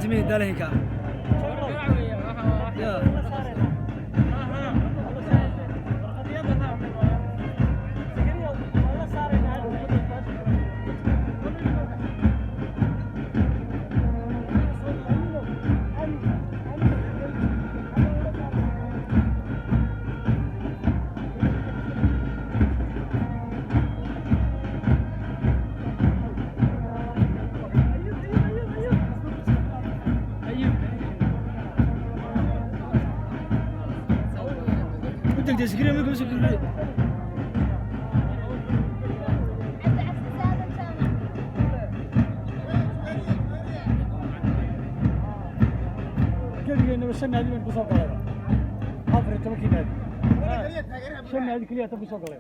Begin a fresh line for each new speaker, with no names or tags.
Sameyn daalahinka ya. Ku degdeg Sikriya markuu soo kordhay.
Cabdicasiis Aadan Jaamac.
Gebigeennaba shan naadi baynu kusoo galay, 14-kii naadi shan naadi keliya tan kusoo galay.